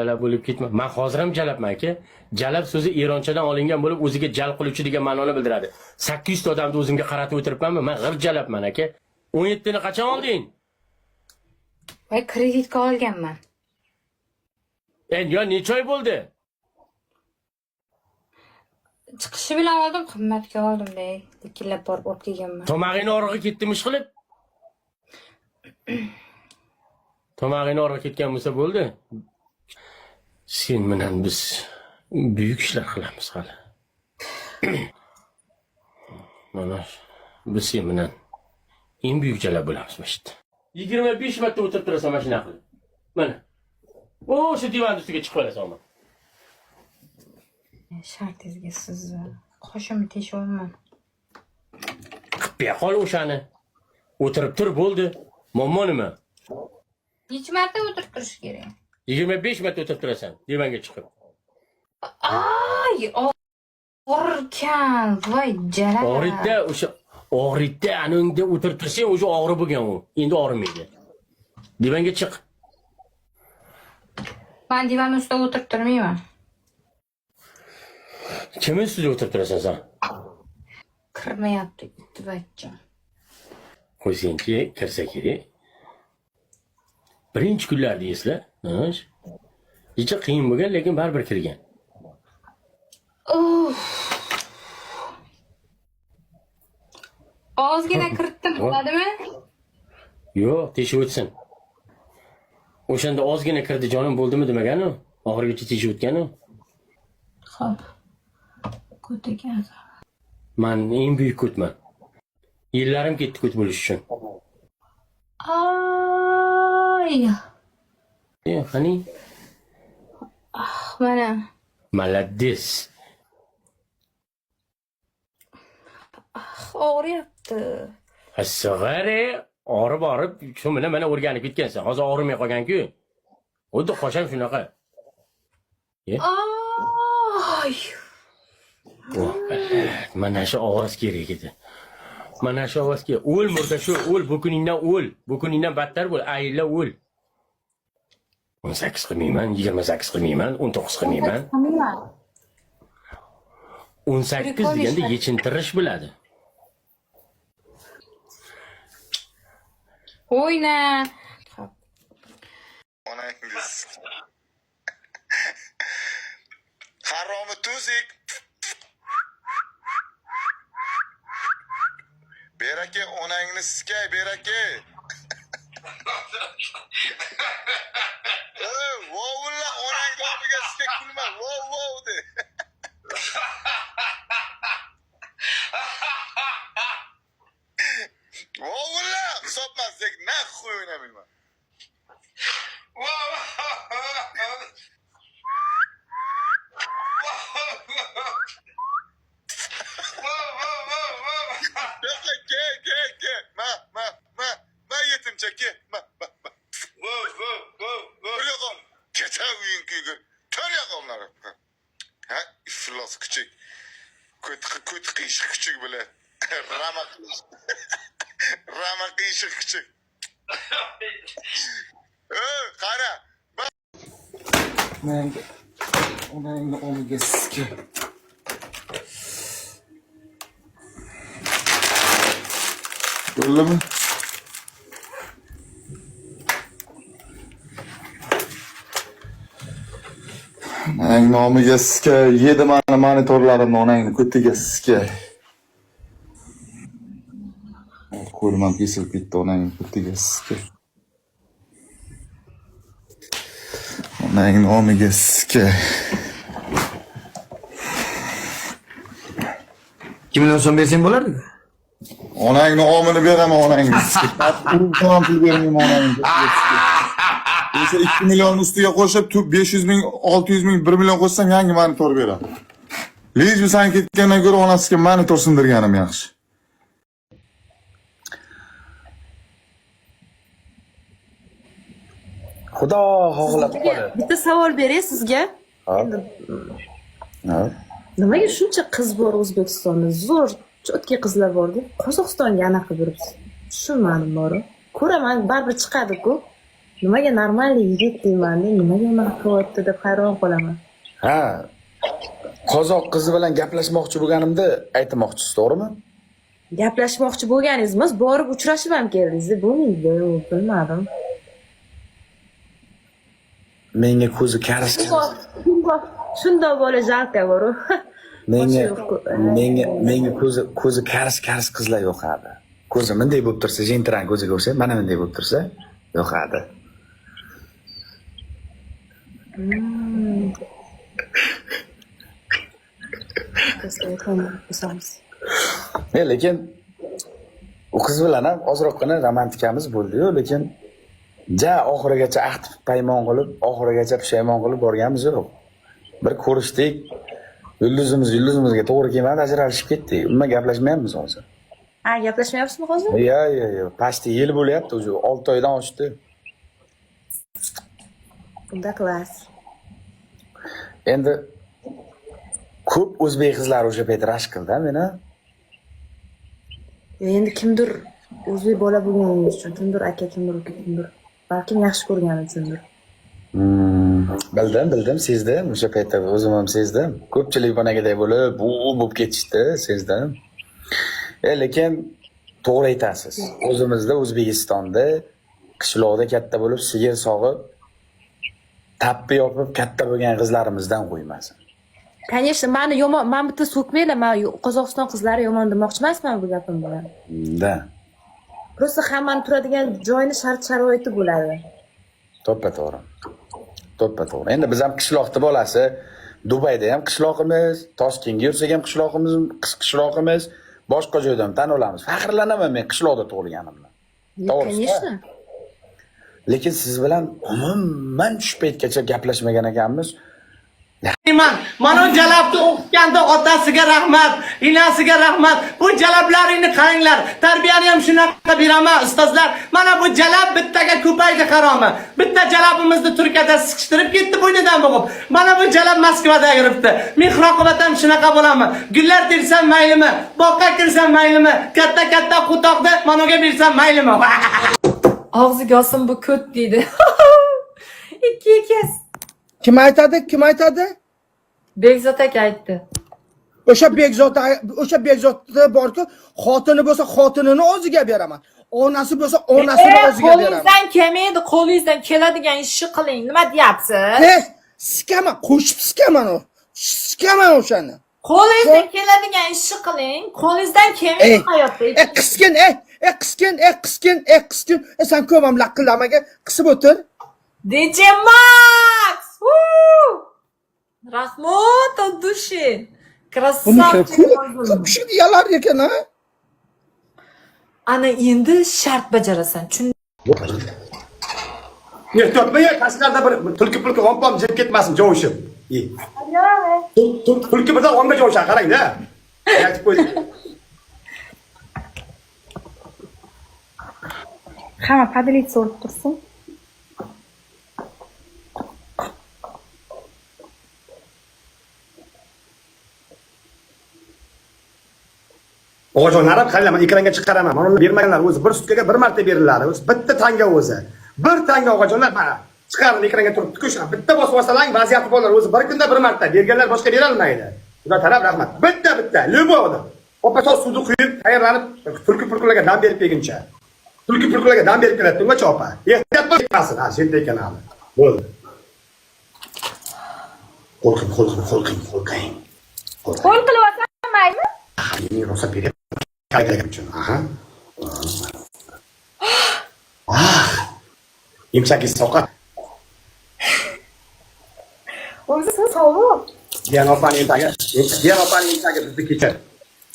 Jalab bo'lib ketma. Men hozir ham jalabman aka. Jalab so'zi eronchadan olingan bo'lib, o'ziga jalb qiluvchi degan ma'noni bildiradi. 800 ta odamni o'zimga qaratib o'tiribmanmi? Men g'ir jalabman aka. 17 ni qachon olding? Voy, kreditga olganman. Endi yo necha oy bo'ldi? Chiqishi bilan oldim, qimmatga oldim de. Likillab borib olib kelganman. Tomog'ingni og'rig'i ketdimi ish qilib? Tomog'ingni og'rig'i ketgan bo'lsa bo'ldi. Sen bilan biz buyuk ishlar qilamiz hali. Mana biz sen bilan eng buyuk jalab bo'lamiz mana shu yerda. 25 marta o'tirib turasan mana shunaqa qilib. Mana. O'sha divan ustiga chiqib olasan mana. Shartingizga sizni qoshimni teshyapman. Qilib ber qol o'shani. O'tirib tur bo'ldi. Muammo nima? Necha marta o'tirib turish kerak? 25 marta o'tirib turasan divanga chiqib. Ay, og'rirkan. Voy, jalab. Og'riydi o'sha og'riydi aningda o'tirib tursang o'sha og'ri bo'lgan u. Endi og'rimaydi. Divanga chiq. Men divan ustida o'tirib turmayman. Kim ustida o'tirib turasan sen? Kirmayapti itbachcha. Qo'ysangchi, kirsa kerak. Birinchi kunlarda esla, ha? Necha qiyin bo'lgan, lekin baribir kirgan. Uff. Ozgina kiritdim, bo'ladimi? Yo'q, teshib o'tsin. O'shanda ozgina kirdi jonim bo'ldimi demaganu, oxirigacha teshib o'tganu. Xo'p. Ko't ekan. Man eng buyuk ko'tman. Yillarim ketdi ko't bo'lish uchun. Ay, Qani? mana. Молодец. Og'riyapti. Sig'ari og'rib og'rib shu bilan mana o'rganib ketgansan. Hozir og'rimay qolgan-ku. Xuddi qosham shunaqa. Ay. Oh, mana shu ovoz kerak edi. Mana shu ovoz kerak. O'l murda shu, o'l bu kuningdan o'l. Bu kuningdan battar bo'l, ayilla o'l. 18 qilmayman, 28 qilmayman, 19 qilmayman. Qilmayman. 18 deganda yechintirish bo'ladi. O'yna. Xo'p. Onangiz. Haromi tuzik. Berake onangni sikay berake. Ey, vovulla onang nomiga sikay kulma. Vov vov de. Vovulla hisobmaslik naxuy o'ynamayman. Ke ke ke. Ma ma ma ma yetimcha ke. Ma ma ma. Tur yoqam. Kecha uying kuygur. Tur yoqamlar. Ha, iflos kuchuk. Ko't ko't qiyshiq kuchuk bilan. Rama Rama qiyshiq kuchuk. Ey, qara. Onangga onangni omiga sikay. Bo'ldimi? Onang nomiga sikay, yedi mani monitorlarimni onangni ko'tiga sikay. Qo'lim ham kesilib ketdi onangni ko'tiga sikay. Onang nomiga sikay. 2 million so'm bersang bo'lardi. Onangni omini beraman onangni sikay. Urib pul bermayman onangni ko'tiga sikay. O'sha 2 million ustiga qo'shib 500 ming, 600 ming, 1 million qo'shsam yangi monitor beraman. Lejbi san ketgandan ko'ra onasiga monitor sindirganim yaxshi. Xudo xohlab qoladi. Bitta savol beray sizga. Ha. Nimaga shuncha qiz bor O'zbekistonda? Zo'r, cho'tki qizlar bor-da. Qozog'istonga anaqa yuribsiz. Tushunmadim bori. Ko'raman, baribir chiqadi-ku. Nimaga нормальный yigit deyman-da, nimaga unaqa qilyapti deb hayron qolaman. Ha. Qozoq qizi bilan gaplashmoqchi bo'lganimda aytmoqchisiz, to'g'rimi? Gaplashmoqchi bo'lganingiz emas, borib uchrashib ham keldingiz. Bo'lmaydi, u bilmadim. Menga ko'zi karis. Shundoq bola жалко boru. Menga menga ko'zi karis karis qizlar yoqadi. Ko'zi bunday bo'lib tursa, jentiran ko'ziga o'xshab, mana bunday bo'lib tursa, yoqadi. Lekin u qiz bilan ham ozroqgina romantikamiz bo'ldi-yu, lekin ja oxirigacha ahd paymon qilib, oxirigacha pushaymon qilib borganimiz yo'q. Bir ko'rishdik, yulduzimiz yulduzimizga to'g'ri kelmadi, ajralishib ketdik. Umuman gaplashmayapmiz hozir. Ha, gaplashmayapsizmi hozir? Yo'q. Pasti yil bo'lyapti, уже 6 oydan oshdi. Unda klass. Endi ko'p o'zbek qizlari o'sha payt rashk qildi meni. Endi kimdir o'zbek bola bo'lganingiz uchun, kimdir aka, kimdir uka, kimdir balkim yaxshi ko'rgani uchundir. Bildim, sezdim. O'sha paytda o'zim ham sezdim. Ko'pchilik bonagiday bo'lib, u bo'lib ketishdi, sezdim. Lekin to'g'ri aytasiz. O'zimizda O'zbekistonda qishloqda katta bo'lib, sigir sog'ib, tappi yopib katta bo'lgan qizlarimizdan qo'ymasin. Конечно, meni yomon, men bitta so'kmanglar, men Qozog'iston qizlari yomon demoqchi emasman bu gapim bilan. Da. Просто hammani turadigan joyini shart-sharoiti bo'ladi. To'ppa-to'g'ri. To'ppa-to'g'ri. Endi biz ham qishloqni bolasi, Dubayda ham qishloqimiz, Toshkentga yursak ham qishloqimiz, qishloqimiz, boshqa joyda ham tan olamiz. Faxrlanaman men qishloqda tug'ilganimdan. To'g'risi. Конечно. Lekin siz bilan umuman shu paytgacha gaplashmagan ekanmiz. Mana jalabni o'qitganda otasiga rahmat, enasiga rahmat. Bu jalablaringni qaranglar. Tarbiyani ham shunaqa beraman ustozlar. Mana bu jalab bittaga ko'paydi haromi. Bitta jalabimizni Turkiyada siqishtirib ketdi bo'ynidan bo'g'ib. Mana bu jalab Moskvada yuribdi. Mehr oqibat ham shunaqa bo'ladimi? Gullar tersam maylimi? Boqqa kirsam maylimi? Katta-katta qo'toqni manoga bersam maylimi? Og'ziga olsin bu ko't deydi. Ikki kes. Kim aytadi? Kim aytadi? Bekzod aka aytdi. O'sha Bekzod, o'sha Bekzodda borku, xotini bo'lsa xotinini o'ziga beraman. Onasi bo'lsa onasini o'ziga beraman. Qo'lingizdan kelmaydi, qo'lingizdan keladigan ishni qiling. Nima deyapsiz? Sikaman, qo'shib sikaman u. Sikaman o'shani. Qo'lingizdan keladigan ishni qiling. Qo'lingizdan kelmaydi hayotda. Qiskin, qiskin, qiskin, qiskin. Sen ko'p ham laqillamaga qisib o'tir. DJ Max! Woo! Rahmat от души. Красавчик. Ko'p kishi yalar ekan, ha? Ana endi shart bajarasan. Ehtiyot bo'l, tashqarida bir tulki pulki ompom jeb ketmasin, jovushib. Tulki birdan o'ngga jovushadi, qarang-da. Aytib qo'ydim. Hamma поделиться urib tursin. Og'ajon narab qaranglar, men ekranga chiqaraman. Mana uni bermaganlar o'zi bir sutkaga bir marta beriladi. O'zi bitta tanga o'zi. Bir tanga og'ajonlar mana chiqardim ekranga turibdi-ku shunaqa. Bitta bosib olsalang vaziyati borlar o'zi bir kunda bir marta berganlar boshqa bera olmaydi. Xudo taraf rahmat. Bitta bitta, любой odam. Opa tos suvni quyib, tayyorlanib tulki pulkilarga dam berib kelguncha. Tulki pulkilarga dam berib keladi, ungacha opa. Ehtiyot bo'l ketmasin. Ha, senda ekan hali. Bo'ldi. Qo'l qiling, qo'l qiling, qo'l qiling, qo'l qiling. Qo'l qilib olsam maylimi? Men ruxsat beryapman. Uchun. Aha. Ah. Emchagi soqat. O'zi sovuq. Diyan opani emchagi, Diyan opani emchagi bizni kechir.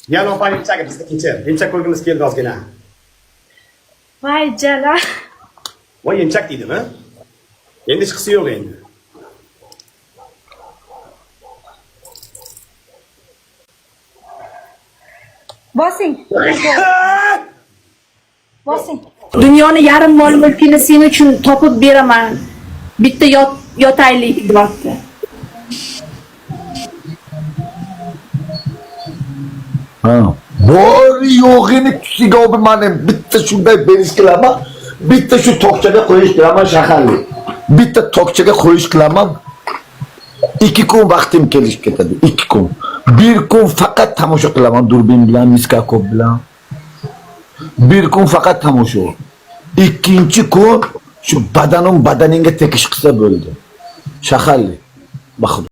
Diyan opani emchagi bizni kechir. Emchak ko'rgimiz keldi ozgina. Voy jala. Voy emchak deydimi? Endi hech yo'q endi. Bosing. Bosing. Dunyoni yarim mol mulkini sen uchun topib beraman. Bitta yotaylik deyapti. Ha. Bor yo'g'ini kuchiga olib mani bitta shunday berish qilaman. Bitta shu tokchaga qo'yish qilaman shaharli. Bitta tokchaga qo'yish qilaman. 2 kun vaqtim kelishib ketadi. 2 kun. Bir kun faqat tomosha qilaman durbin bilan, miskakop bilan. Bir kun faqat tomosha. Ikkinchi kun shu badanim badaningga tekish qilsa bo'ldi. Shaharli. Baxudo.